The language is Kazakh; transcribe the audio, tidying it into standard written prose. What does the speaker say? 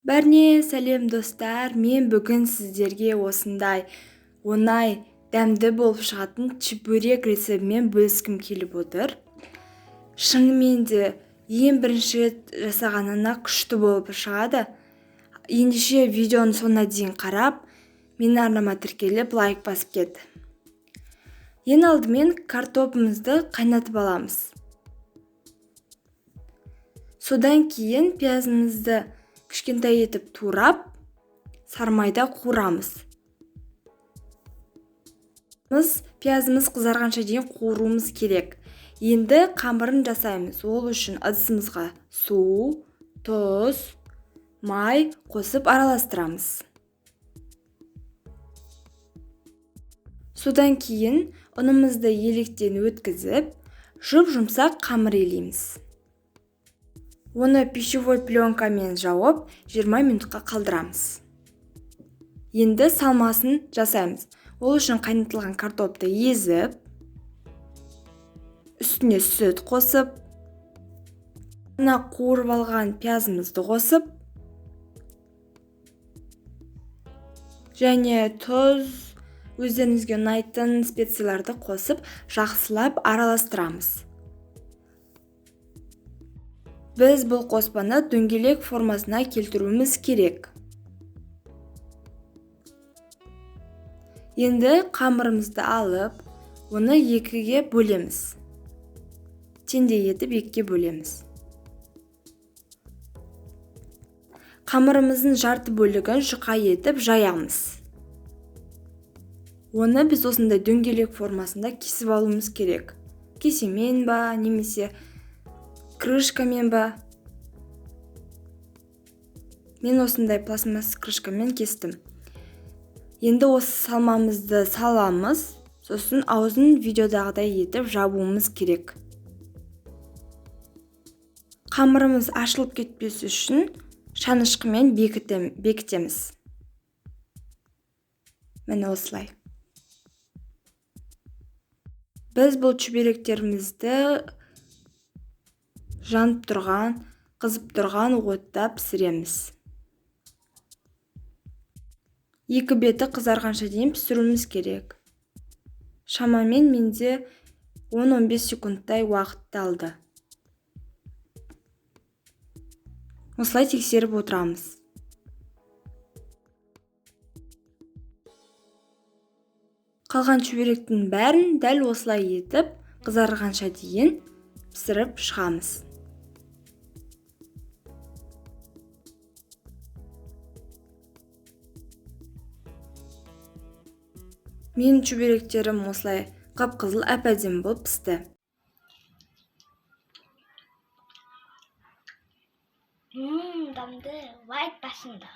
Бәріне сәлем, достар! Мен бүгін сіздерге осындай оңай, дәмді болып шығатын чебурек рецептімен бөліскім келіп отыр. Шынымен де ең бірінші рет жасағанына күшті болып шығады. Ендеше видеоның соңына дейін қарап, менің арнама тіркеліп, лайк басып кет. Ең алдымен картопымызды қайнатып аламыз. Содан кейін пиязымызды кішкентай етіп турап, сармайда қуырамыз. Пиязымыз қызарғанша дейін қуыруымыз керек. Енді қамырын жасаймыз. Ол үшін ыдысымызға су, тұз, май қосып араластырамыз. Содан кейін ұнымызды електен өткізіп, жұп-жұмсақ қамыр илейміз. Оны пищевой пленкамен жауып, 20 минутқа қалдырамыз. Енді салмасын жасаймыз. Ол үшін қайнатылған картопты езіп, үстіне сүт қосып, мына қуырып алған пиязымызды қосып, және тұз, өздеріңізге ұнайтын специяларды қосып, жақсылап араластырамыз. Біз бұл қоспаны дөңгелек формасына келтіруіміз керек. Енді қамырымызды алып, оны екіге бөлеміз. Теңдей етіп екіге бөлеміз. Қамырымыздың жарты бөлігін жұқа етіп жаямыз. Оны біз осындай дөңгелек формасында кесіп алуымыз керек. Кесемен ба, немесе крышкамен ба. Мен осындай пластмасс крышкамен кестім. Енді осы салмамызды саламыз, сосын аузын видеодағыдай етіп жабуымыз керек. Қамырымыз ашылып кетпес үшін шанышқымен бекітеміз. Міне осылай. Біз бұл чебуректерімізді жанып тұрған, қызып тұрған отта пісіреміз. Екі беті қызарғанша дейін пісіруіміз керек. Шамамен менде 10-15 секундтай уақытты алды. Осылай тексеріп отырамыз. Қалған чебуректің бәрін дәл осылай етіп қызарғанша дейін пісіріп шығамыз. Менің чебуректерім осылай қып-қызыл әп-әдемі болып пісті. Дәмді, лайк басыңдар.